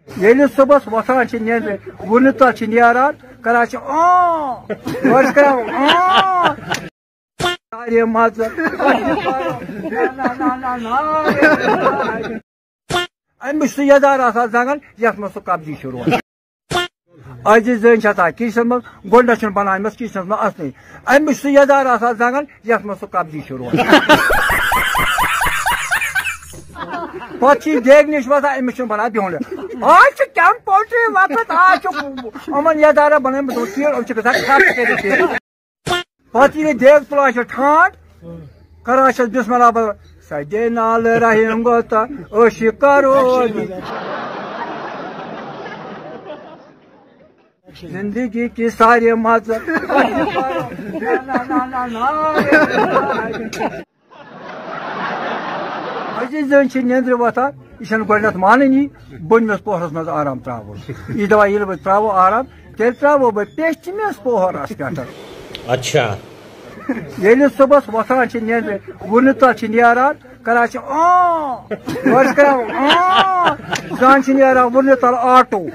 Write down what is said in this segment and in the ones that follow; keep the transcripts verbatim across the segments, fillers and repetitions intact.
ییٚلہِ صُبحس وۄتھان چھِ نیٚنٛدرِ، وُنہِ تَتھ چھِ نیران، کران چھِ آں، أڑۍ چھِ کران آں۔ سارے مَژٕ۔ أمِس چھُ سُہ یَزار آسان زنٛگن، یَتھ منٛز سُہ قبضی چھُ روزان۔ أزِچ زٔنۍ چھِ آسان کِچنَس منٛز، گۄڈٕنٮ۪تھ چھُنہٕ بَنان أمِس کِچنَس منٛز اَژنُے۔ أمِس چھُ سُہ یَزار آسان زنٛگن، یَتھ منٛز سُہ قبضی چھُ روزان۔ پَتہٕ چھِ یہِ دیگہِ نِش وَسان، أمِس چھُنہٕ بَنان بِہُن۔ آز چھُ کیمپوٹری وقت، آز چھُ یِمَن یَزارَن بَنٲومٕتۍ یِم چیٖر، یِم چھِ گژھان کھَپ کٔرِتھ یہِ۔ پَتہٕ ییٚلہِ دیگ تُلان چھِ ٹھانٛڈ، کران چھِس بسم اللہ بسم اللہ۔ سجے نال رحیم گوتا، أسۍ کرو۔ زندگی کی سارے مزٕ۔ أزِچ زٔنۍ چھِ نیٚنٛدرِ وۄتھان، یہِ چھَنہٕ گۄڈٕنٮ۪تھ مانٲنی، بۄنمِس پوہرَس منٛز آرام ترٛاوُن۔ یہِ چھِ دَپان، ییٚلہِ بہٕ ترٛاوٕ آرام، تیٚلہِ ترٛاوو بہٕ پیٚٹھمِس پوہرَس پٮ۪ٹھ۔ اچھا۔ ییٚلہِ صُبحَس وۄتھان چھِ نیٚنٛدرِ، وُنہِ تَتھ چھِ نیران، کران چھِ آں، أڑۍ چھِ کران آں، زَن چھِ نیران وُنہِ تَل آٹوٗ۔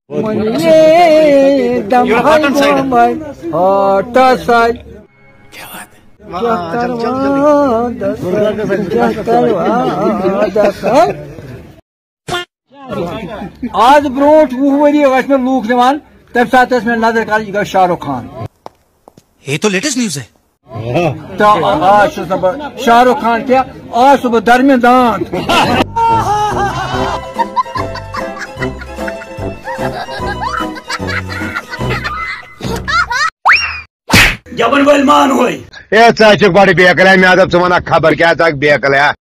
وۄنۍ یے دم ہاے گومے ہاٹس آے۔ کیٛاہ کروا دسا، کیٛاہ کروا دسا۔ آز برونٛٹھ وُہ ؤری ٲسۍ مےٚ لوٗکھ نِوان، تَمہِ ساتہٕ ٲس مےٚ نظر کَران، یہِ گوٚو شاہ رُخ خان۔ یہ تو لیٹسٹ نیوز ہے۔ تہٕ آز چھُس نہٕ بہٕ شاہ رُخ خان کینٛہہ، آز چھُس بہٕ درمِندان۔ گٮ۪وَن وٲلۍ مان ہوے۔ اے، ژٕ ہا چھُکھ بڑٕ بیقل، ہے، مےٚ دوٚپ ژٕ وَنکھ خبر کیٛاہ، ژٕ ہا بیقل، ہے۔